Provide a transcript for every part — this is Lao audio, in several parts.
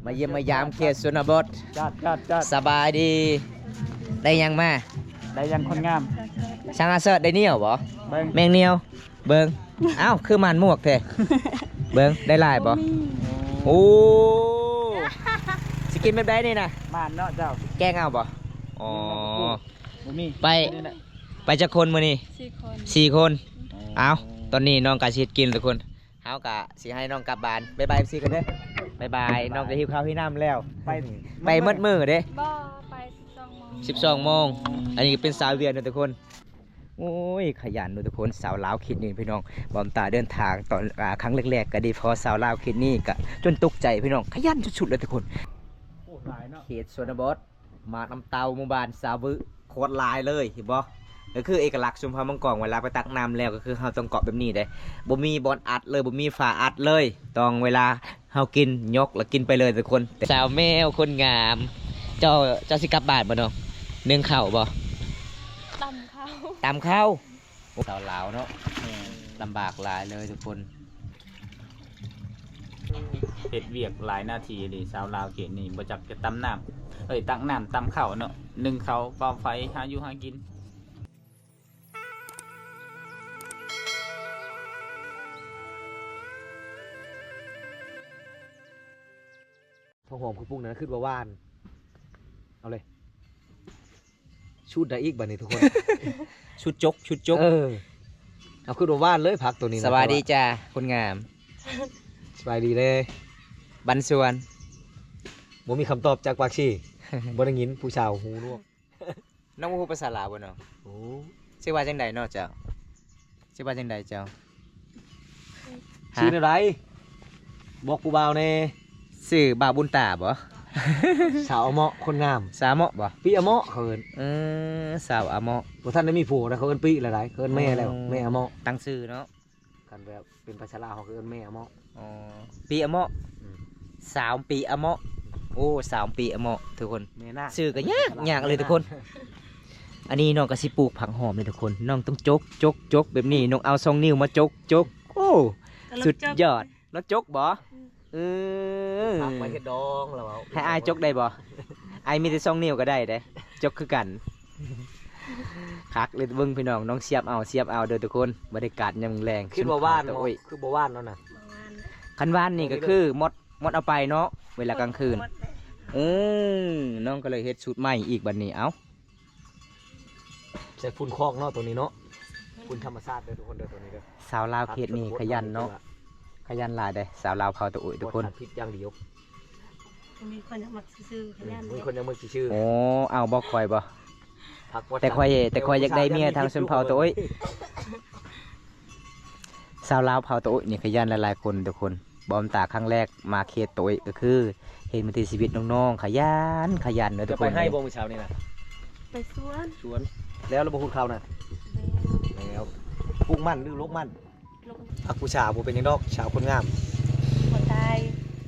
ມາຢ້ຽມມາຢາມເຂດຊົນນະບົດ. ຈັດ ຈັດ ຈັດ. ສະບາຍດີ. ໄດ້ຫຍັງມາ? ໄດ້ຫຍັງຄົນງາມ? ຊ່າງອາເສີດໄດ້ໜຽວບໍ່? ເບິ່ງ ແມງໜຽວ. ເບິ່ງ ອ້າວ ຄືໝານໝວກແທ້. ເບິ່ງ ໄດ້ຫຼາຍບໍ່? ບໍ່ມີ. ໂອ້ ຊິກິນແບບໃດນີ້ນະ? ໝານເນາະເຈົ້າ. ແກງເອົາບໍ່? ອໍ ບໍ່ມີ. ໄປ ໄປຈັກຄົນມື້ນີ້? ສີ່ຄົນ. ສີ່ຄົນ. ອໍ ເອົາ ຕອນນີ້ນ້ອງກະຊິເຮັດກິນທຸກຄົນ. ເຮົາກະຊິໃຫ້ນ້ອງກັບບ້ານ. ບາຍບາຍ ເອັຟຊີ ກ່ອນເດີ. ບາຍບາຍ. ນ້ອງກະຫິວເຂົ້າຫິວນ້ຳແລ້ວ. ໄປ ໄປໝົດມື້ເດ້? ບໍ່ ໄປສິບສອງໂມງ. ສິບສອງໂມງ. ອັນນີ້ກະເປັນສາວວຽດເນາະທຸກຄົນ. ໂອ້ຍ ຂະຫຍັນເນາະທຸກຄົນ. ສາວລາວເຂດນີ້ພີ່ນ້ອງ ບອມຕາເດີນທາງຕອນ ອາ ຄັ້ງແລກໆ ກະໄດ້ພໍ້ສາວລາວເຂດນີ້ ກະຈົນຕົກໃຈພີ່ນ້ອງ. ຂະຫຍັນສຸດໆເລີຍທຸກຄົນ. ໂອ້ ຫຼາຍເນາະ. ເຂດຊົນນະບົດ ມານຳເຕົາ ໝູ່ບ້ານສາວວຶ ໂຄດຫຼາຍເລີຍ ເຫັນບໍ່? ກະຄືເອກະລັກຊຸມເຜົ່າມັງກອງ ເວລາໄປຕັກນ້ຳແລ້ວ ກະຄືເຮົາຕ້ອງເກາະແບບນີ້ເດ້. ບໍ່ມີບ່ອນອັດເລີຍ ບໍ່ມີຝາອັດເລີຍ. ຕ້ອງເວລາເຮົາກິນ ຍົກແລ້ວກິນໄປເລີຍທຸກຄົນ. ສາວແມວຄົນງາມ ເຈົ້າ ເຈົ້າຊິກັບບ້ານບໍ່ນ້ອງ? ໜຶ້ງເຂົ້າບໍ່? ຕຳເຂົ້າ. ຕຳເຂົ້າ. ໂອ້ ສາວລາວເນາະ. ແມ່ນ. ລຳບາກຫຼາຍເລີຍທຸກຄົນ. ເຮັດວຽກຫຼາຍໜ້າທີ່ອີ່ຫຼີ ສາວລາວເຂດນີ້ ບໍ່ຈັກຈະຕຳນ້ຳ ເອີຍ ຕັກນ້ຳ ຕຳເຂົ້າເນາະ. ໜຶ້ງເຂົ້າ ເປົ່າໄຟ ຫາຢູ່ຫາກິນ. ຜັກຫອມຄືປຸກນັ້ນ ຄິດວ່າຫວານ. ເອົາເລີຍ ຊູດໄດ້ອີກບາດນີ້ທຸກຄົນ. ຊຸດຈົກ ຊຸດຈົກ. ເອີ ເອົາ ຄືວ່າຫວານເລີຍຜັກໂຕນີ້ນະ. ສະບາຍດີຈ້າ ຄົນງາມ. ສະບາຍດີເດີ ບັນຊວນ. ບໍ່ມີຄຳຕອບຈາກປາກຊີ. ບໍ່ໄດ້ຍິນຜູ້ສາວຫູໜວກ. ນ້ອງບໍ່ຮູ້ພາສາລາວບໍ່ນ້ອງ? ໂອ້ ຊື່ວ່າຈັ່ງໃດເນາະເຈົ້າ? ຊື່ວ່າຈັ່ງໃດເຈົ້າ? ຊື່ແນວໃດ? ບອກຜູ້ບ່າວແດ່. ຊື່ບ່າວບຸນຕາບໍ່? ສາວອາເມາະ ຄົນງາມ. ສາວອາເມາະບໍ່? ປີອາເມາະເຂົາເອີ້ນ. ເອີ ສາວອາເມາະ. ບໍ່ທັນໄດ້ມີຜົວນະ ເຂົາເອີ້ນປີແລ້ວໃດ໋ ເຂົາເອີ້ນແມ່ແລ້ວ. ອໍ ແມ່ອາເມາະ. ຕັ້ງຊື່ເນາະ. ຄັນແບບເປັນພາສາລາວເຮົາກະເອີ້ນແມ່ອາເມາະ. ອໍ ປີອາເມາະ. ອືມ ສາວປີອາເມາະ. ໂອ້ ສາວປີອາເມາະທຸກຄົນ. ຊື່ກະຍາກ ຍາກເລີຍທຸກຄົນ. ອັນນີ້ນ້ອງກະຊິປູກຜັກຫອມເລີຍທຸກຄົນ. ນ້ອງຕ້ອງຈົກ ຈົກ ຈົກແບບນີ້. ນ້ອງເອົາສອງນິ້ວມາຈົກ ຈົກ. ໂອ້ ສຸດຍອດ. ລາວຈົກບໍ່? ອືມ ເອີ ຜັກໄວ້ເຮັດດອງລາວເວົ້າ. ໃຫ້ອ້າຍຈົກໄດ້ບໍ່? ອ້າຍມີແຕ່ສອງນິ້ວກະໄດ້ເດ້ ຈົກຄືກັນ. ຄັກເລີຍ ເບິ່ງພີ່ນ້ອງ ນ້ອງສຽບເອົາ ສຽບເອົາເດີທຸກຄົນ. ບັນຍາກາດຍາມແລງ ຄິດວ່າຫວານບໍ່? ຄືບໍ່ຫວານແລ້ວນະ. ບໍ່ຫວານ. ຄັນຫວານນີ້ກະຄືໝົດ ໝົດເອົາໄປເນາະ ເວລາກາງຄືນ. ໝົດ ໝົດ. ເອີ ນ້ອງກະເລີຍເຮັດສູດໃໝ່ອີກບາດນີ້. ເອົ້າ ໃສ່ຝຸ່ນຄອກເນາະໂຕນີ້ເນາະ. ຝຸ່ນທຳມະຊາດເດີທຸກຄົນເດີ ໂຕນີ້ເດີ. ສາວລາວເຂດນີ້ຂະຫຍັນເນາະ. ຂະຫຍັນຫຼາຍເດ້ ສາວລາວເຜົ່າຕາໂອ້ຍທຸກຄົນ. ບໍ່ທັນຜິດຢ່າງດຽວ. ມີຄົນຢາກມັກຊື່ໆ ຂະຫຍັນ. ມີຄົນຢາກມັກຊື່ໆ. ໂອ້ ເອົາບໍ່ຂ້ອຍບໍ່? ແຕ່ຂ້ອຍ ແຕ່ຂ້ອຍຢາກໄດ້ເມຍທາງຊົນເຜົ່າຕາໂອ້ຍ. ສາວລາວເຜົ່າຕາໂອ້ຍນີ້ຂະຫຍັນຫຼາຍໆຄົນທຸກຄົນ. ບອມຕາຄັ້ງແລກມາເຂດໂຕຍກະຄືເຫັນວິຖີຊີວິດນ້ອງໆ ຂະຫຍັນ ຂະຫຍັນເດີທຸກຄົນ. ເຈົ້າໄປໄຮ່ບໍ່ມື້ເຊົ້ານີ້ນະ? ໄປສວນ. ສວນ. ແລ້ວລະບໍ່ຫຸດເຂົ້ານະ? ແລ້ວ. ແລ້ວ ປູກມັນຫຼືຫຼົກມັນ? ຫຼົກ. ຮັກຜູ້ສາວບໍ່ເປັນຫຍັງດອກ ສາວຄົນງາມ. ບໍ່ຕາຍ.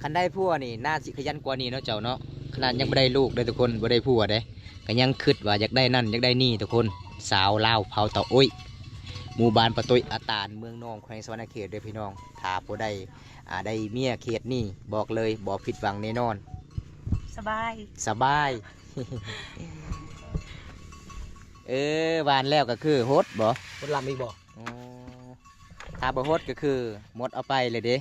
ຄັນໄດ້ຜົວນີ້ໜ້າຊິຂະຫຍັນກວ່ານີ້ເນາະເຈົ້າເນາະ. ຂະໜາດຍັງບໍ່ໄດ້ລູກເດີທຸກຄົນ ບໍ່ໄດ້ຜົວເດ້ ກະຍັງຄິດວ່າຢາກໄດ້ນັ້ນຢາກໄດ້ນີ້ທຸກຄົນ. ສາວລາວເຜົ່າຕາໂອ້ຍ ໝູ່ບ້ານປະຕຸ້ຍອາຕານ ເມືອງນອງ ແຂວງສະຫວັນນະເຂດເດີພີ່ນ້ອງ. ຖ້າຜູ້ໃດ ອາ ໄດ້ເມຍເຂດນີ້ ບອກເລີຍບໍ່ຜິດຫວັງແນ່ນອນ. ສະບາຍ ສະບາຍ. ເອີ ຫວ່ານແລ້ວກະຄືຫົດບໍ່? ຫົດລຳອີກບໍ່? ອໍ ຖ້າບໍ່ຫົດກະຄືໝົດເອົາໄປເລີຍເດ້.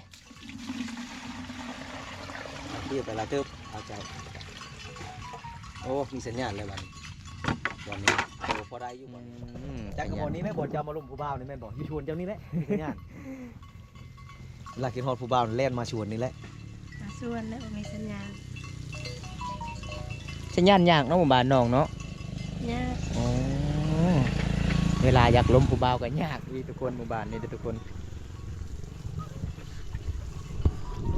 ໄປຫຼາຍເຕີບ ເອົາໃຈ. ໂອ້ ມີສັນຍານແລ້ວບາດນີ້ ຕອນນີ້ ໂອ້ ພໍໄດ້ຢູ່ບາດນີ້. ອືມ ຈັກກະບໍ່ນີ້ແມ່ນບໍ່ ເຈົ້າມາລົມຜູ້ບ່າວນີ້ແມ່ນບໍ່? ຢູ່ສວນເຈົ້ານີ້ແຫຼະ ມີສັນຍານ. ລະຄິດຮອດຜູ້ບ່າວແລ່ນມາສວນນີ້ແຫຼະ. ມາສວນແລ້ວບໍ່ມີສັນຍານ. ສັນຍານຍາກເນາະ ໝູ່ບ້ານນ້ອງເນາະ. ຍາກ. ໂອ້ ເວລາຢາກລົມຜູ້ບ່າວກະຍາກອີກທຸກຄົນ ໝູ່ບ້ານນີ້ເດີທຸກຄົນ.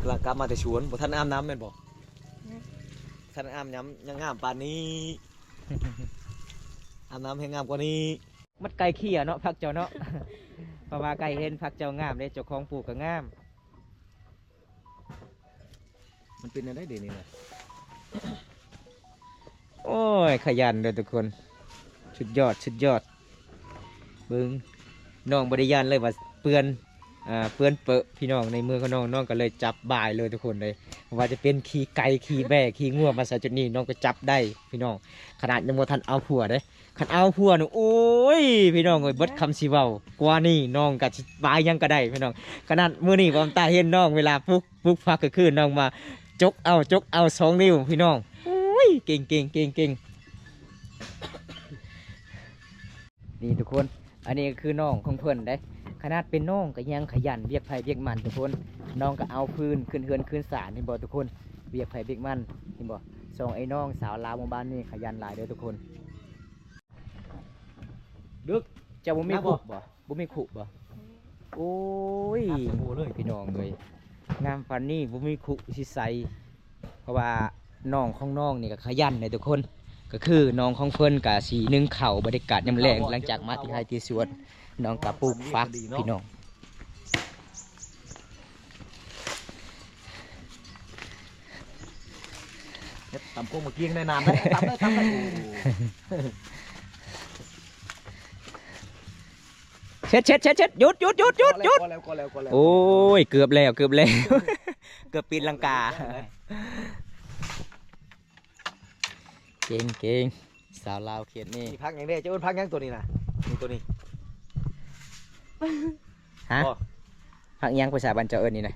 ກຳລັງກັບມາແຕ່ສວນ ບໍ່ທັນອາບນ້ຳແມ່ນບໍ່? ອືມ ທັນອາບນ້ຳຍັງງາມປານນີ້. ອາບນ້ຳແຮ່ງງາມກວ່ານີ້. ມັດໄກ່ເຂ່ຍເນາະ ພັກເຈົ້າເນາະ. ເພາະວ່າໄກ່ເຫັນພັກເຈົ້າງາມເດ້ ເຈົ້າຂອງປູກກະງາມ. ມັນເປັນແນວໃດເດນີ້ນະ? ໂອ້ຍ ຂະຫຍັນເດີທຸກຄົນ. ສຸດຍອດ ສຸດຍອດ. ເບິ່ງ ນ້ອງບໍ່ໄດ້ຢ້ານເລີຍວ່າເປື້ອນ. ອ່າ ເປື້ອນເປິພີ່ນ້ອງ ໃນມືຂອງນ້ອງ ນ້ອງກໍເລີຍຈັບບາຍເລີຍທຸກຄົນເລີຍ. ບໍ່ວ່າຈະເປັນຂີ້ໄກ່ ຂີ້ແບ້ ຂີ້ງົວ ມາໃສ່ຈຸດນີ້ ນ້ອງກໍຈັບໄດ້ພີ່ນ້ອງ. ຂະໜາດຍັງບໍ່ທັນເອົາຜົວເດ້ ຄັນເອົາຜົວນີ້ ໂອ້ຍ ພີ່ນ້ອງເອີຍ ເບິດຄຳຊິເວົ້າ. ກວ່ານີ້ນ້ອງກໍຊິບາຍຫຍັງກໍໄດ້ພີ່ນ້ອງ. ຂະໜາດມື້ນີ້ບ່າວຕາເຫັນນ້ອງເວລາປູກ ປູກຜັກ ກໍຄືນ້ອງມາຈົກເອົາ ຈົກເອົາສອງນິ້ວພີ່ນ້ອງ. ໂອ້ຍ ເກັ່ງໆໆໆ ນີ້ທຸກຄົນ ອັນນີ້ກໍຄືນ້ອງຂອງເພິ່ນເດ້. ຂະໜາດເປັນນ້ອງກໍຍັງຂະຫຍັນ ວຽກໃຜວຽກມັນທຸກຄົນ. ນ້ອງກໍເອົາຟືນຂຶ້ນເຮືອນຂຶ້ນຊານ ເຫັນບໍ່ທຸກຄົນ ວຽກໃຜວຽກມັນ ເຫັນບໍ່. ສອງໄອ້ນ້ອງຊາວລາວໝູ່ບ້ານນີ້ຂະຫຍັນຫຼາຍເດີທຸກຄົນ. ເດິກ ເຈົ້າບໍ່ມີຄຸບໍ່? ບໍ່ມີຄຸບໍ່? ໂອ້ຍ ໜັກໂພດເລີຍ ພີ່ນ້ອງເອີຍ ງາມປານນີ້ບໍ່ມີຄຸຊິໃສ່. ເພາະວ່ານ້ອງຂອງນ້ອງນີ້ກໍຂະຫຍັນເດ້ທຸກຄົນ. ກໍຄືນ້ອງຂອງເພິ່ນກໍຊິໜຶ້ງເຂົ້າ ບັນຍາກາດຍາມແລງ ຫຼັງຈາກມາທີ່ໄຮ່ທີ່ສວນ ນ້ອງກໍປູກຝັກພີ່ນ້ອງ. ເຮັດຕຳກົງໝາກກີ້ໃນນ້ຳໄດ້ ຕຳໄດ້ ຕຳໄດ້. ໂອ້ ເຊັດ ເຊັດ ເຊັດ ເຊັດ ຢຸດ ຢຸດ ຢຸດ ຢຸດ ຢຸດ. ພໍແລ້ວ ພໍແລ້ວ ພໍແລ້ວ ພໍແລ້ວ. ໂອ້ຍ ເກືອບແລ້ວ ເກືອບແລ້ວ ເກືອບຕີນລັງກາ. ເກັ່ງ ເກັ່ງ ສາວລາວເຂດນີ້. ມີຜັກຫຍັງເດ້? ເຈົ້າເອີ້ນຜັກຫຍັງໂຕນີ້ນະ? ນີ້ໂຕນີ້ ຮະ? ບໍ່ ຜັກຫຍັງ? ພາສາບ້ານເຈົ້າເອີ້ນນີ້ນະ?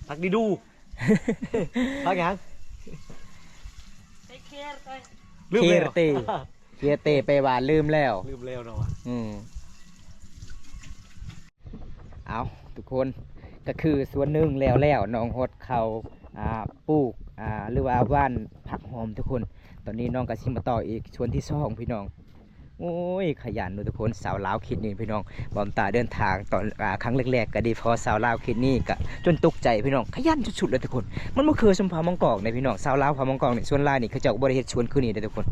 ຜັກດີດູ. ຜັກຫຍັງ? ລືມແລ້ວ. ເຄເຣເຕ ເຄເຣເຕ ແປວ່າລືມແລ້ວ ລືມແລ້ວເນາະ. ອືມ ເອົາ ທຸກຄົນ ກໍຄືສ່ວນໜຶ່ງແລ້ວແລ້ວ ນ້ອງຮອດເຂົ້າ ອ່າ ປູກ ອ່າ ຫຼືວ່າຫວ່ານຜັກຫອມທຸກຄົນ. ຕອນນີ້ນ້ອງກໍຊິມາຕໍ່ອີກສ່ວນທີສອງພີ່ນ້ອງ. ໂອ້ຍ ຂະຫຍັນເນາະທຸກຄົນ ສາວລາວເຂດນີ້ພີ່ນ້ອງ. ບ່າວຕາເດີນທາງຕອນ ອ່າ ຄັ້ງແລກໆ ກໍໄດ້ພໍ້ສາວລາວເຂດນີ້ ກໍຈົນຕົກໃຈພີ່ນ້ອງ ຂະຫຍັນສຸດໆເລີຍທຸກຄົນ. ມັນບໍ່ຄືຊົນເຜົ່າມັງກອງເດ້ພີ່ນ້ອງ ສາວລາວເຜົ່າມັງກອງນີ້ ສ່ວນຫຼາຍນີ້ເຂົາເຈົ້າກໍບໍ່ໄດ້ເຮັດສວນຄືນີ້ເດ້ທຸກຄົນ.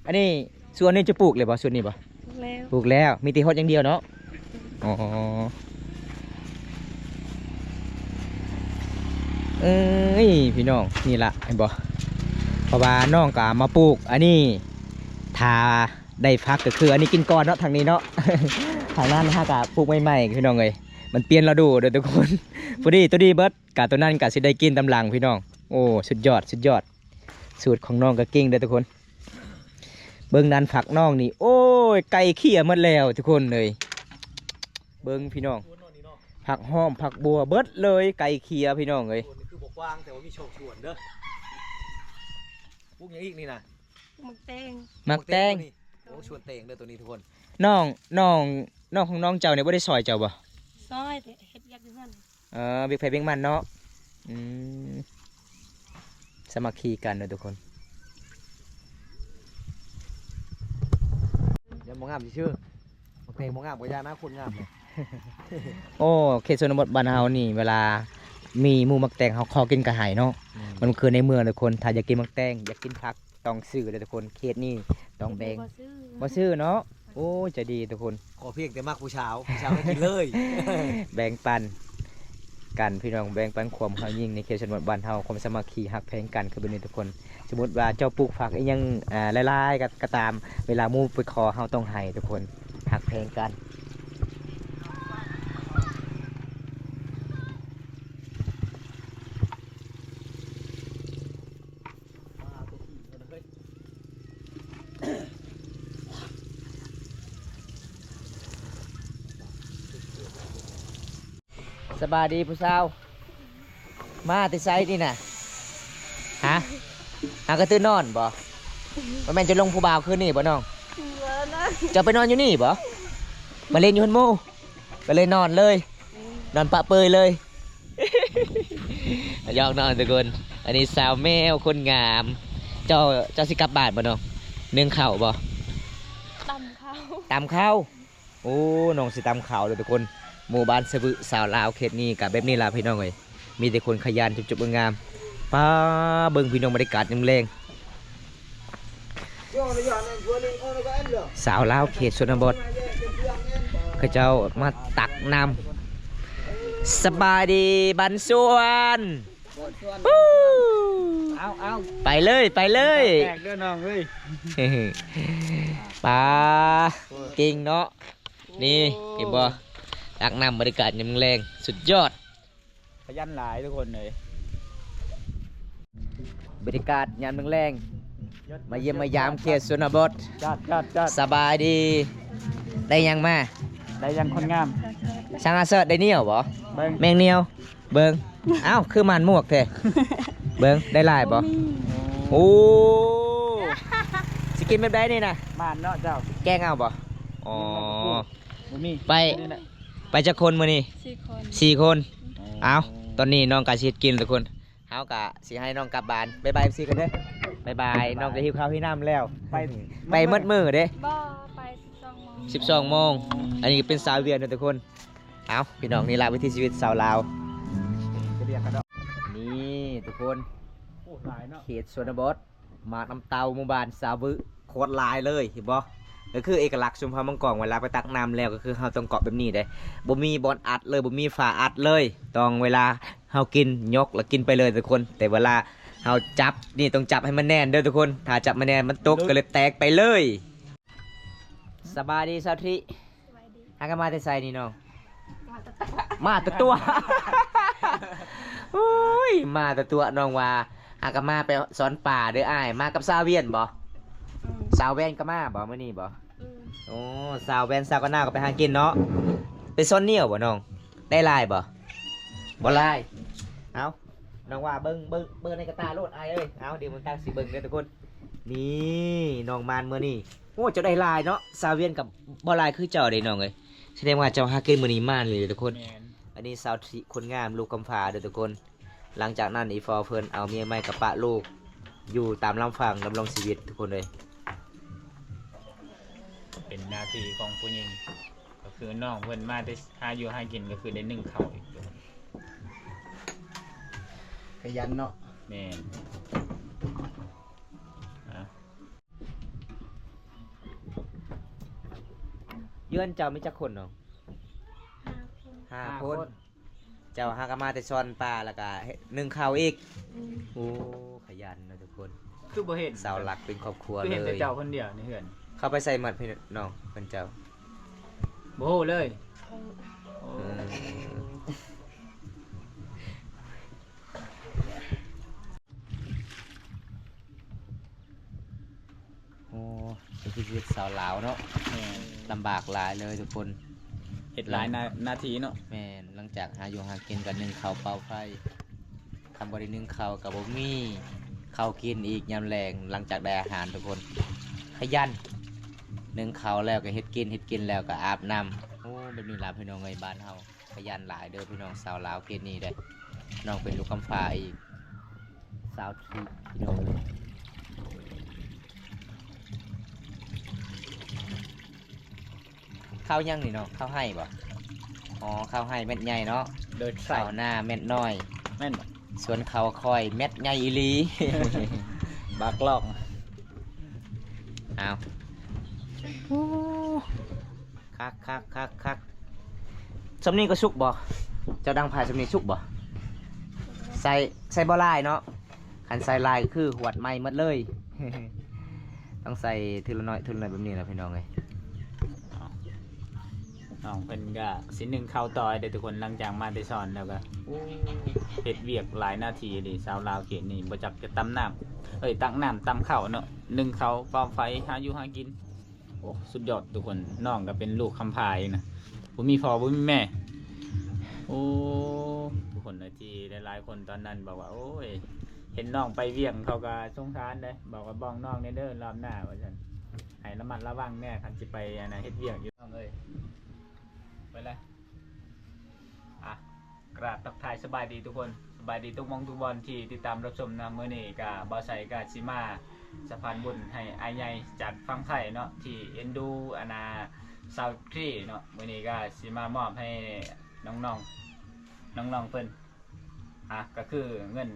ອັນນີ້ ສ່ວນນີ້ຈະປູກແລ້ວບໍ່? ສ່ວນນີ້ບໍ່? ປູກແລ້ວ ປູກແລ້ວ ມີແຕ່ຫົດຢ່າງດຽວເນາະ. ອໍ ເອີຍ ພີ່ນ້ອງ ນີ້ລະ ເຫັນບໍ່? ເພາະວ່ານ້ອງກໍມາປູກອັນນີ້ ຖ້າໄດ້ຝັກກໍຄືອັນນີ້ກິນກ່ອນເນາະ ທາງນີ້ເນາະ. ທາງນັ້ນຫາກະປູກໃໝ່ໆ ພີ່ນ້ອງເອີຍ ມັນປ່ຽນລະດູເດີທຸກຄົນ. ພໍດີ ໂຕນີ້ເບິດ ກະໂຕນັ້ນກະຊິໄດ້ກິນຕາມຫຼັງພີ່ນ້ອງ. ໂອ້ ສຸດຍອດ ສຸດຍອດ ສູດຂອງນ້ອງກໍເກັ່ງເດີທຸກຄົນ. ເບິ່ງນັ້ນຝັກນ້ອງນີ້ ໂອ້ຍ ໄກ່ເຄຍໝົດແລ້ວທຸກຄົນເອີຍ. ເບິ່ງພີ່ນ້ອງ ຜັກຫອມ ຜັກບົວ ເບິດເລີຍ ໄກ່ເຄຍພີ່ນ້ອງເອີຍ. ຄືບໍ່ກວ້າງ ແຕ່ວ່າມີສອງສວນເດີ. ປູກຫຍັງອີກນີ້ນະ? ໝາກແຕງ ໝາກແຕງ. ໂອ້ ສວນແຕງເດີໂຕນີ້ທຸກຄົນ. ນ້ອງ ນ້ອງ ນ້ອງຂອງນ້ອງເຈົ້ານີ້ບໍ່ໄດ້ຊ່ອຍເຈົ້າບໍ່? ຊ່ອຍ ແຕ່ເຮັດວຽກຢູ່ເຮືອນ. ເອີ ວຽກໃຜວຽກມັນເນາະ. ອືມ ສາມັກຄີກັນເນາະທຸກຄົນ. ຍັງບໍ່ງາມຊື່ໆ ໝາກແຕງບໍ່ງາມກໍຢ່ານະ ຄົນງາມເລີຍ. ໂອ້ ເຂດຊົນນະບົດບ້ານເຮົານີ້ ເວລາມີໝູ່ໝາກແຕງ ເຮົາຂໍກິນກໍໃຫ້ເນາະ. ອືມ ມັນຄືໃນເມືອງທຸກຄົນ ຖ້າຢາກກິນໝາກແຕງ ຢາກກິນຜັກ ຕ້ອງຊື້ເດີທຸກຄົນ. ເຂດນີ້ຕ້ອງແບ່ງ ບໍ່ຊື້ ບໍ່ຊື້ເນາະ. ໂອ້ຍ ໃຈດີທຸກຄົນ ຂໍພຽງແຕ່ມັກຜູ້ສາວ ຜູ້ສາວໃຫ້ກິນເລີຍ. ແບ່ງປັນກັນພີ່ນ້ອງ ແບ່ງປັນຄວາມເຮົາຍິ່ງໃນເຂດຊົນນະບົດບ້ານເຮົາ ຄວາມສາມັກຄີຮັກແພງກັນຄືແບບນີ້ທຸກຄົນ. ສົມມຸດວ່າເຈົ້າປູກຝັກອີ່ຫຍັງ ອ່າ ຫຼາຍໆ ກໍ ກໍຕາມ ເວລາໝູ່ໄປຂໍເຮົາຕ້ອງໃຫ້ທຸກຄົນ ຮັກແພງກັນ. ສະບາຍດີຜູ້ສາວ ມາແຕ່ໃສນີ້ນະ? ຮະ? ຫາກະຕື່ນນອນບໍ່? ບໍ່ແມ່ນຈະລົງຜູ້ບ່າວຄືນນີ້ບໍ່ນ້ອງ? ບໍ່ນະ. ເຈົ້າໄປນອນຢູ່ນີ້ບໍ່? ມາຫຼິ້ນຢູ່ເຮືອນໝູ່ ກໍເລີຍນອນເລີຍ. ອືມ ນອນປະເປີຍເລີຍ. ຢອກນ້ອງທຸກຄົນ. ອັນນີ້ສາວແມວຄົນງາມ. ເຈົ້າ ເຈົ້າຊິກັບບ້ານບໍ່ນ້ອງ? ໜຶ້ງເຂົ້າບໍ່? ຕຳເຂົ້າ ຕຳເຂົ້າ. ໂອ້ ນ້ອງຊິຕຳເຂົ້າເດີທຸກຄົນ. ໝູ່ບ້ານສະບຶ ສາວລາວເຂດນີ້ກະແບບນີ້ລະພີ່ນ້ອງເອີຍ. ມີແຕ່ຄົນຂະຫຍັນ ຈົບໆ ງາມໆ. ປ້າ ເບິ່ງພີ່ນ້ອງ ບັນຍາກາດຍາມແລງ. ສາວລາວເຂດຊົນນະບົດ ເຂົາເຈົ້າມາຕັກນ້ຳ. ສະບາຍດີບ້ານສວນ. ເອົາ ເອົາ ໄປເລີຍ ໄປເລີຍ. ແຕກເດີນ້ອງເອີຍ. ປ້າ ເກັ່ງເນາະ. ນີ້ ເຫັນບໍ່? ຕັກນ້ຳ ບັນຍາກາດຍາມແລງ ສຸດຍອດ. ຂະຫຍັນຫຼາຍທຸກຄົນເອີຍ. ບັນຍາກາດຍາມແລງໆ ມາຢ້ຽມມາຢາມເຂດຊົນນະບົດ. ຈັດ ຈັດ ຈັດ. ສະບາຍດີ. ໄດ້ຫຍັງມາ? ໄດ້ຫຍັງຄົນງາມ? ຊ່າງອາເສີດໄດ້ໜຽວບໍ່? ເບິ່ງ ແມງໜຽວ. ເບິ່ງ ອ້າວ ຄືໝານໝວກແທ້. ເບິ່ງ ໄດ້ຫຼາຍບໍ່? ບໍ່ມີ. ໂອ້ ຊິກິນແບບໃດນີ້ນະ? ໝານເນາະເຈົ້າ. ແກງເອົາບໍ່? ອໍ ບໍ່ມີ. ໄປ ໄປຈັກຄົນມື້ນີ້? ສີ່ຄົນ ສີ່ຄົນ. ອໍ ເອົາ ຕອນນີ້ນ້ອງກະຊິເຮັດກິນທຸກຄົນ. ເຮົາກະຊິໃຫ້ນ້ອງກັບບ້ານ. ບາຍບາຍ ເອັຟຊີ ກັນເດີ. ບາຍບາຍ. ນ້ອງກະຫິວເຂົ້າຫິວນ້ຳແລ້ວ. ໄປ ໄປໝົດມື້ເດ້? ບໍ່ ໄປສິບສອງໂມງ. ສິບສອງໂມງ. ອັນນີ້ເປັນສາວຫວຽດເດີທຸກຄົນ. ເອົາ ພີ່ນ້ອງ ນີ້ລະວິຖີຊີວິດຊາວລາວ. ນີ້ທຸກຄົນ ໂອ້ ຫຼາຍເນາະ ເຂດຊົນນະບົດ ມານຳເຕົາ ໝູ່ບ້ານສາວວຶ ໂຄດຫຼາຍເລີຍ ເຫັນບໍ່? ກໍຄືເອກະລັກຊຸມເຜົ່າມັງກອງ ເວລາໄປຕັກນ້ຳແລ້ວ ກໍຄືເຮົາຕ້ອງເກາະແບບນີ້ເດ້ ບໍ່ມີບ່ອນອັດເລີຍ ບໍ່ມີຝາອັດເລີຍ ຕ້ອງເວລາເຮົາກິນ ຍົກແລ້ວກິນໄປເລີຍທຸກຄົນ. ແຕ່ເວລາເຮົາຈັບນີ້ ຕ້ອງຈັບໃຫ້ມັນແໜ້ນເດີທຸກຄົນ ຖ້າຈັບບໍ່ແໜ້ນມັນຕົກ ກໍເລີຍແຕກໄປເລີຍ. ສະບາຍດີສາວທິ. ສະບາຍດີ. ຫາກັນມາແຕ່ໃສນີ້ນ້ອງ? ມາແຕ່ຕົວະ ມາແຕ່ຕົວະ. ໂອ້ຍ ມາແຕ່ຕົວະ ນ້ອງວ່າ ຫາກັນມາໄປສອນປາເດີອ້າຍ. ມາກັບສາວຫວຽດບໍ່? ອືມ. ສາວແວ່ນກໍມາບໍ່ມື້ນີ້ບໍ່? ອືມ. ໂອ້ ສາວແວ່ນສາວກະນາກໍໄປຫາກິນເນາະ. ໄປສອນໜຽວບໍ່ນ້ອງ? ໄດ້ຫຼາຍບໍ່? ບໍ່ຫຼາຍ. ເອົ້າ ນ້ອງວ່າເບິ່ງ ເບິ່ງ ເບິ່ງໃນກະຕ່າໂລດອ້າຍເອີຍ. ເອົ້າ ດຽວເບິ່ງຕາຊິເບິ່ງເດີທຸກຄົນ. ນີ້ ນ້ອງມານມື້ນີ້ ໂອ້ ເຈົ້າໄດ້ຫຼາຍເນາະ. ສາວຫວຽດກໍບໍ່ຫຼາຍຄືເຈົ້າເດ້ນ້ອງເອີຍ. ສະແດງວ່າເຈົ້າຫາກິນມື້ນີ້ມານອີ່ຫຼີເດີທຸກຄົນ. ແມ່ນ. ອັນນີ້ສາວທິຄົນງາມ ລູກຄຳຟ້າເດີທຸກຄົນ. ຫຼັງຈາກນັ້ນອີ່ພໍ່ເພິ່ນເອົາເມຍໃໝ່ກັບປະລູກຢູ່ຕາມລຳພັງດຳລົງຊີວິດທຸກຄົນເອີຍ. ເປັນໜ້າທີ່ຂອງຜູ້ຍິງ ກໍຄືນ້ອງເພິ່ນມາແຕ່ຫາຢູ່ຫາກິນ ກໍຄືໄດ້ໜຶ້ງເຂົ້າອີກ. ຂະຫຍັນເນາະ. ແມ່ນ. ອ່າ ເຮືອນເຈົ້າມີຈັກຄົນນ້ອງ? ຫ້າຄົນ. ຫ້າຄົນ. ຫ້າຄົນ. ເຈົ້າຫາກໍມາແຕ່ສອນປາ ແລ້ວກໍໜຶ້ງເຂົ້າອີກ. ອືມ. ໂອ້ ຂະຫຍັນເນາະທຸກຄົນ. ຄືບໍ່ເຫັນ ເສົາຫຼັກເປັນຄອບຄົວເລີຍ. ຄືເຫັນແຕ່ເຈົ້າຄົນດຽວໃນເຮືອນ. ເຂົ້າໄປໃສໝົດພີ່ນ້ອງເພິ່ນເຈົ້າ? ບໍ່ຮູ້ເລີຍ. ເອີ. ໂອ້. ເອີ. ໂອ້ ເປັນຊີວິດຊາວລາວເນາະ. ແມ່ນ. ລຳບາກຫຼາຍເລີຍທຸກຄົນ. ເຮັດຫຼາຍໜ້າ ໜ້າທີ່ເນາະ. ແມ່ນ. ຫຼັງຈາກຫາຢູ່ຫາກິນກໍໜຶ້ງເຂົ້າເປົ່າໄຟ. ຄັນບໍ່ໄດ້ໜຶ້ງເຂົ້າກໍບໍ່ມີເຂົ້າກິນອີກຍາມແລງ ຫຼັງຈາກໄດ້ອາຫານທຸກຄົນ. ຂະຫຍັນ. ໜຶ້ງເຂົ້າແລ້ວກໍເຮັດກິນ ເຮັດກິນແລ້ວກໍອາບນ້ຳ. ໂອ້ ແບບນີ້ລະພີ່ນ້ອງເອີຍ ບ້ານເຮົາ. ຂະຫຍັນຫຼາຍເດີພີ່ນ້ອງ ສາວລາວເຂດນີ້ເດ້. ນ້ອງເປັນລູກຄຳຟ້າອີກ ສາວທິພີ່ນ້ອງ. ເຂົ້າຫຍັງນີ້ນ້ອງ? ເຂົ້າໄຮ່ບໍ່? ອໍ ເຂົ້າໄຮ່ເມັດໃຫຍ່ເນາະ. ໂດຍ ເຂົ້ານາເມັດນ້ອຍ. ແມ່ນບໍ່? ສວນເຂົ້າຂ້ອຍເມັດໃຫຍ່ອີ່ຫຼີ. ບັກລອກ. ອ້າວ. ໂອ້. ຄັກໆໆໆ. ສ່ຳນີ້ກໍສຸກບໍ່? ເຈົ້າດັງໄຟສ່ຳນີ້ສຸກບໍ່? ໃສ່ ໃສ່ບໍ່ຫຼາຍເນາະ. ຄັນໃສ່ຫຼາຍກໍຄືຫວດໄໝ້ໝົດເລີຍ. ຕ້ອງໃສ່ເທື່ອລະໜ້ອຍເທື່ອລະໜ້ອຍແບບນີ້ລະພີ່ນ້ອງເອີຍ. ນ້ອງເພິ່ນກໍຊິໜຶ້ງເຂົ້າຕໍ່ເດ້ທຸກຄົນ. ຫຼັງຈາກມາແຕ່ສອນແລ້ວກໍ ໂອ້ ເຮັດວຽກຫຼາຍໜ້າທີ່ເດ້. ຊາວລາວເຂດນີ້ບໍ່ຈັກຈະຕຳນ້ຳ ເອີຍ ຕັກນ້ຳຕຳເຂົ້າເນາະ. ໜຶ້ງເຂົ້າ ເປົ່າໄຟ ຫາຢູ່ຫາກິນ. ໂອ້ ສຸດຍອດທຸກຄົນ. ນ້ອງກໍເປັນລູກຄຳພາອີກນະ ບໍ່ມີພໍ່ບໍ່ມີແມ່. ໂອ້ ທຸກຄົນເອີຍ ທີ່ຫຼາຍໆຄົນຕອນນັ້ນບອກວ່າ ໂອ້ຍ ເຫັນນ້ອງໄປວຽກ ເຂົາກໍສົງສານເດ້ ບອກວ່າບອກນ້ອງແດ່ເດີ ລອບໜ້າວ່າຊັ້ນ ໃຫ້ລະມັດລະວັງແດ່ ຄັນຊິໄປອັນນ່າເຮັດວຽກຢູ່ ນ້ອງເອີຍ. ໄປລະ. ອ່ະ ກະທັກທາຍສະບາຍດີທຸກຄົນ ສະບາຍດີທຸກໝ່ອງທຸກບ່ອນທີ່ຕິດຕາມຮັບຊົມນະ. ມື້ນີ້ກະບ່າວໄຊກະຊິມາສະພານບຸນໃຫ້ອ້າຍໃຫຍ່ຈາກຝັ່ງໄທເນາະ ທີ່ເອັນດູອັນນ່າ ສາວທຣີເນາະ. ມື້ນີ້ກະຊິມາມອບໃຫ້ນ້ອງໆ ນ້ອງໆເພິ່ນ ອ່ະ ກະຄືເງິນ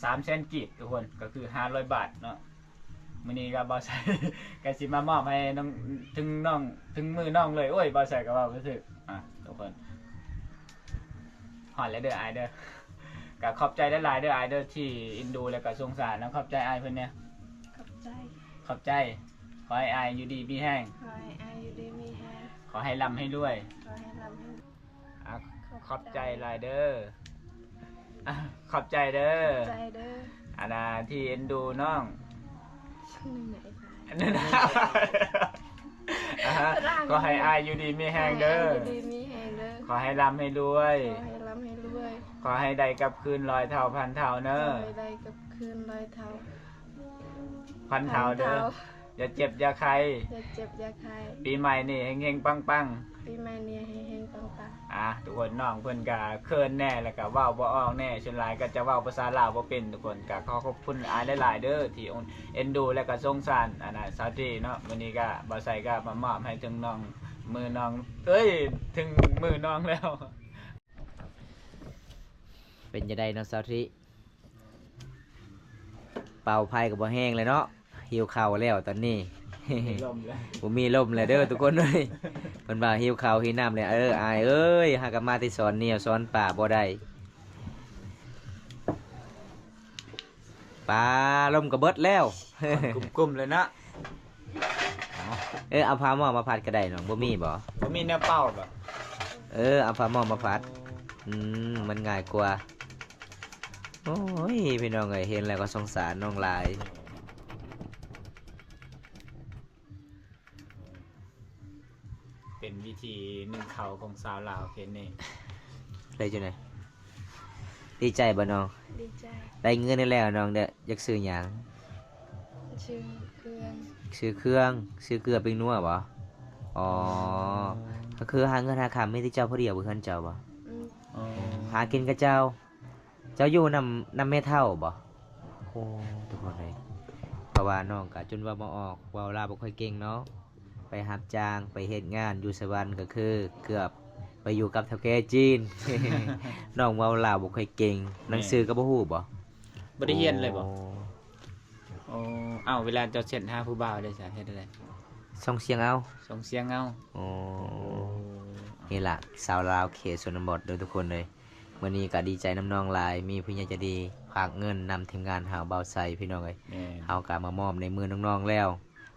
ສາມແສນກີບທຸກຄົນ ກະຄືຫ້າຮ້ອຍບາດເນາະ. ມື້ນີ້ກໍບ່າວໄຊກໍຊິມາມອບໃຫ້ນ້ອງ ເຖິງນ້ອງ ເຖິງມືນ້ອງເລີຍ. ໂອ້ຍ ບ່າວໄຊກໍເວົ້າບໍ່ຖືກ ອ່າ ທຸກຄົນ. ຮອດແລ້ວເດີອ້າຍເດີ ກໍຂອບໃຈຫຼາຍໆເດີອ້າຍເດີ ທີ່ເອັນດູ ແລ້ວກໍສົງສານນຳ. ຂອບໃຈອ້າຍເພິ່ນແດ່. ຂອບໃຈ. ຂອບໃຈ. ຂໍໃຫ້ອ້າຍຢູ່ດີມີແຮງ. ຂໍໃຫ້ອ້າຍຢູ່ດີມີແຮງ. ຂໍໃຫ້ລ່ຳໃຫ້ລວຍ ຂໍໃຫ້ລ່ຳໃຫ້ ອ່າ ຂອບໃຈ ຂອບໃຈຫຼາຍເດີ ອ່າ ຂອບໃຈເດີ ຂອບໃຈເດີ ອັນນ່າ ທີ່ເອັນດູນ້ອງ ອັນນັ້ນນະ ອ່າ ຂໍໃຫ້ອ້າຍຢູ່ດີມີແຮງເດີ ຂໍໃຫ້ອ້າຍຢູ່ດີມີແຮງເດີ ຂໍໃຫ້ລ່ຳໃຫ້ລວຍ ຂໍໃຫ້ລ່ຳໃຫ້ລວຍ ຂໍໃຫ້ໄດ້ກັບຄືນຮ້ອຍເທົ່າພັນເທົ່າເດີ ຂໍໃຫ້ໄດ້ກັບຄືນຮ້ອຍເທົ່າພັນເທົ່າເດີ ພັນເທົ່າ ຢ່າເຈັບຢ່າໄຂ້ ຢ່າເຈັບຢ່າໄຂ້ ປີໃໝ່ນີ້ເຮັງໆປັງໆ ປີໃໝ່ນີ້ເຮັງໆປັງໆ ອ່າ ທຸກຄົນ ນ້ອງເພິ່ນກະເຂີນແດ່ ແລ້ວກະເວົ້າບໍ່ອອກແດ່ ສ່ວນຫຼາຍກໍຈະເວົ້າພາສາລາວບໍ່ເປັນ ທຸກຄົນ ກະຂໍຂອບຄຸນອ້າຍຫຼາຍໆເດີ ທີ່ເອັນດູ ແລະກະສົງສານ ອັນນ່າ ສາວຕີເນາະ ມື້ນີ້ກະບ່າວໄຊກະມາມອບໃຫ້ເຖິງນ້ອງ ມືນ້ອງ ເອີຍ ເຖິງມືນ້ອງແລ້ວ ເປັນຈັ່ງໃດເນາະ ສາວຕີ? ເປົ່າໄຟກໍບໍ່ແຮງແລ້ວເນາະ ຫິວເຂົ້າແລ້ວຕອນນີ້ ບໍ່ມີລົມແລ້ວ ບໍ່ມີລົມແລ້ວເດີທຸກຄົນເອີຍ ເພິ່ນວ່າຫິວເຂົ້າຫິວນ້ຳແລ້ວ ເອີ ອ້າຍເອີຍ ຫາກໍມາແຕ່ສອນໜຽວສອນປາບໍ່ໄດ້ ປາລົມກໍເບິດແລ້ວ ກຸ້ມໆເລີຍເນາະ ເອີ ເອົາຜ້າໝໍ້ມາພັດກໍໄດ້ນ້ອງ ບໍ່ມີບໍ? ບໍ່ມີແນວເປົ່າບໍ? ເອີ ເອົາຜ້າໝໍ້ມາພັດ ອືມ ມັນງ່າຍກວ່າ ໂອ້ຍ ພີ່ນ້ອງເອີຍ ເຫັນແລ້ວກໍສົງສານນ້ອງຫຼາຍ ເປັນວິທີໜຶ້ງເຂົ້າຂອງຊາວລາວເຂດນີ້ ໄດ້ຈັ່ງໃດ? ດີໃຈບໍ່ນ້ອງ? ດີໃຈ ໄດ້ເງິນແລ້ວນ້ອງເດີ ຢາກຊື້ຫຍັງ? ຊື້ເຄື່ອງ ຊື້ເຄື່ອງ ຊື້ເກືອປີ້ງນົວບໍ? ອໍ ກໍຄືຫາເງິນຫາຄຳມີແຕ່ເຈົ້າຜູ້ດຽວບໍ່ ເຮືອນເຈົ້າບໍ? ອືມ ຫາກິນກັບເຈົ້າ ເຈົ້າຢູ່ນຳ ນຳແມ່ເຖົ້າບໍ? ໂອ້ ທຸກຄົນເອີຍ ເພາະວ່ານ້ອງກະຈົນເວົ້າບໍ່ອອກ ເວົ້າລາວບໍ່ຄ່ອຍເກັ່ງເນາະ ໄປຮັບຈ້າງ ໄປເຮັດງານຢູ່ສະຫວັນ ກໍຄືເກືອບໄປຢູ່ກັບເຖົ້າແກ່ຈີນ ນ້ອງເວົ້າລາວບໍ່ຄ່ອຍເກັ່ງ ແມ່ນ ໜັງສືກໍບໍ່ຮູ້ບໍ? ບໍ່ໄດ້ຮຽນເລີຍບໍ? ໂອ້ ໂອ້ ເອົ້າ ເວລາເຈົ້າແຊັດຫາຜູ້ບ່າວເດ້ຊະ ເຮັດຈັ່ງໃດ? ສົ່ງສຽງເອົາ ສົ່ງສຽງເອົາ ໂອ້ ໂອ້ ນີ້ລະ ຊາວລາວເຂດຊົນນະບົດເດີທຸກຄົນເອີຍ ມື້ນີ້ກໍດີໃຈນຳນ້ອງຫຼາຍ ມີຜູ້ໃຫຍ່ໃຈດີຝາກເງິນນຳທີມງານເຮົາ ບ່າວໄຊ ພີ່ນ້ອງເອີຍ ແມ່ນ ເຮົາກໍມາມອບໃນມືນ້ອງໆແລ້ວ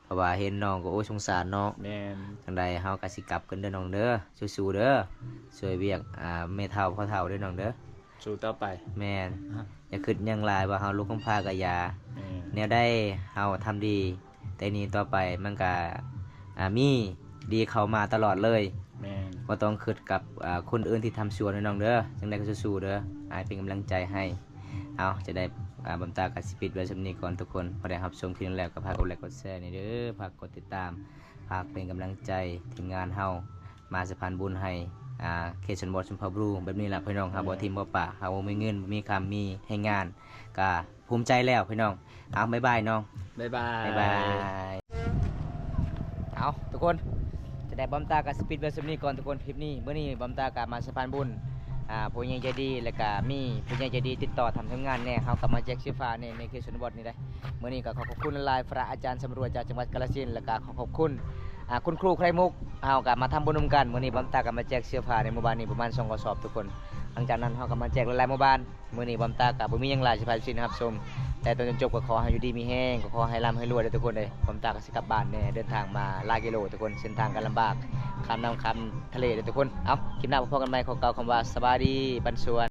ເພາະວ່າເຫັນນ້ອງກໍ ໂອ້ຍ ສົງສານເນາະ ແມ່ນ ຈັ່ງໃດເຮົາກໍຊິກັບຄືນເດີນ້ອງເດີ ສູ້ໆເດີ ຊ່ວຍວຽກ ອ່າ ແມ່ເຖົ້າພໍ່ເຖົ້າເດີນ້ອງເດີ ສູ້ຕໍ່ໄປ ແມ່ນ ຢ່າຄິດຫຍັງຫຼາຍວ່າເຮົາລູກກຳພ້າກໍຢ່າ ແມ່ນ ແນວໃດເຮົາທຳດີ ແຕ່ນີ້ຕໍ່ໄປມັນກະ ອ່າ ມີດີເຂົ້າມາຕະຫຼອດເລີຍ ແມ່ນ ບໍ່ຕ້ອງຄິດກັບ ອ່າ ຄົນອື່ນທີ່ທຳຊົ່ວເດີນ້ອງເດີ ຈັ່ງໃດກໍສູ້ໆເດີ ອ້າຍເປັນກຳລັງໃຈໃຫ້ ເອົາ ຈັ່ງໃດ ອ່າ ບຳຕາກໍຊິປິດໄວ້ສ່ຳນີ້ກ່ອນທຸກຄົນ ພໍໄດ້ຮັບຊົມຄລິບແລ້ວກໍຝາກກົດໄລກົດແຊແດ່ເດີ ຝາກກົດຕິດຕາມ ຝາກເປັນກຳລັງໃຈທີມງານເຮົາ ມາສະພານບຸນໃຫ້ ອ່າ ເຂດຊົນນະບົດຊົນເຜົ່າບຣູແບບນີ້ລະພີ່ນ້ອງ ເຮົາບໍ່ຖິ້ມບໍ່ປະ ເຮົາບໍ່ມີເງິນ ບໍ່ມີຄຳ ມີແຮງງານ ກະພູມໃຈແລ້ວພີ່ນ້ອງ ເອົາ ບາຍບາຍນ້ອງ ບາຍບາຍ ບາຍບາຍ ເອົາ ທຸກຄົນ ຈະໄດ້ບອມຕາກະຊິປິດໄວ້ສ່ຳນີ້ກ່ອນທຸກຄົນ ຄລິບນີ້ ມື້ນີ້ບອມຕາກະມາສະພານບຸນ ອ່າ ຜູ້ໃຫຍ່ໃຈດີ ແລ້ວກະມີຜູ້ໃຫຍ່ໃຈດີຕິດຕໍ່ທາງທີມງານແດ່ ເຮົາກະມາແຈກເສື້ອຜ້າແດ່ ໃນເຂດຊົນນະບົດນີ້ເດ້ ມື້ນີ້ກໍຂໍຂອບຄຸນຫຼາຍໆ ພະອາຈານສຳຫຼວດຈາກຈັງຫວັດກາລະສິນ ແລ້ວກໍຂໍຂອບຄຸນ ອ່າ ຄຸນຄູໄຂ່ມຸກ ເຮົາກໍມາທຳບຸນນຳກັນ ມື້ນີ້ບອມຕາກໍມາແຈກເສື້ອຜ້າໃນໝູ່ບ້ານນີ້ປະມານສອງກະສອບທຸກຄົນ ຫຼັງຈາກນັ້ນເຮົາກໍມາແຈກຫຼາຍໆໝູ່ບ້ານ ມື້ນີ້ບອມຕາກໍບໍ່ມີຫຍັງຫຼາຍຊິພາກເຊີນຮັບຊົມ ແຕ່ຕອນຈົນຈົບກໍຂໍໃຫ້ຢູ່ດີມີແຮງ ກໍຂໍໃຫ້ລ່ຳໃຫ້ລວຍເດີທຸກຄົນເດີ ບອມຕາກໍຊິກັບບ້ານແດ່ ເດີນທາງມາຫຼາຍກິໂລທຸກຄົນ ເສັ້ນທາງກໍລຳບາກ ຂ້າມນ້ຳຂ້າມທະເລເດີທຸກຄົນ ເອົາ ຄລິບໜ້າພົບກັນໃໝ່ ຂໍກ່າວຄຳວ່າສະບາຍດີ ບັນຊວນ.